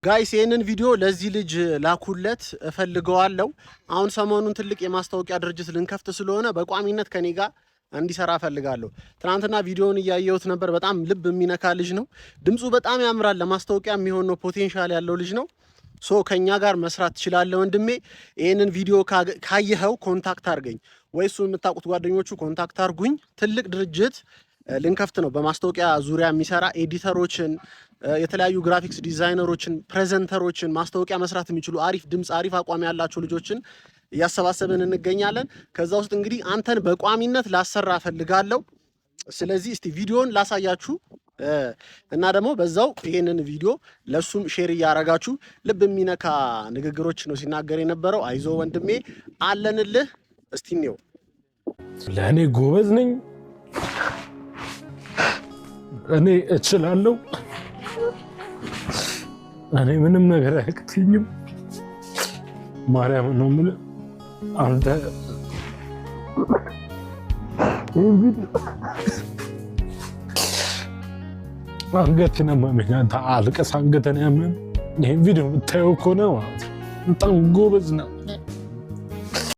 Guys፣ ይህንን ቪዲዮ ለዚህ ልጅ ላኩለት፣ እፈልገዋለሁ። አሁን ሰሞኑን ትልቅ የማስታወቂያ ድርጅት ልንከፍት ስለሆነ በቋሚነት ከኔ ጋር እንዲሰራ እፈልጋለሁ። ትናንትና ቪዲዮውን እያየሁት ነበር። በጣም ልብ የሚነካ ልጅ ነው። ድምፁ በጣም ያምራል። ለማስታወቂያ የሚሆን ነው። Potential ያለው ልጅ ነው። So ከኛ ጋር መስራት ትችላለህ ወንድሜ። ይህንን ቪዲዮ ካየኸው contact አድርገኝ፣ ወይ እሱን የምታውቁት ጓደኞቹ contact አድርጉኝ። ትልቅ ድርጅት ልንከፍት ነው። በማስታወቂያ ዙሪያ የሚሰራ editor ኦችን፣ የተለያዩ graphics designer ኦችን፣ presenter ኦችን፣ ማስታወቂያ መስራት የሚችሉ አሪፍ ድምፅ፣ አሪፍ አቋም ያላቸው ልጆችን እያሰባሰብን እንገኛለን። ከዛ ውስጥ እንግዲህ አንተን በቋሚነት ላሰራ እፈልጋለሁ። ስለዚህ እስቲ ቪዲዮን ላሳያችሁ እና ደግሞ በዛው ይሄንን ቪዲዮ ለሱም share እያረጋችሁ ልብ የሚነካ ንግግሮች ነው ሲናገር የነበረው። አይዞ ወንድሜ፣ አለንልህ። እስቲ እንየው። ለእኔ ጎበዝ ነኝ፣ እኔ እችላለሁ፣ እኔ ምንም ነገር አያቅተኝም። ማርያም ነው የምልህ። አንተ ይህን ቪዲዮ አንገትን ያመመኝ፣ አንተ አልቀስ አንገትን ያመመኝ። ይህን ቪዲዮ የምታየው ከሆነ ማለት ነው በጣም ጎበዝ ነው።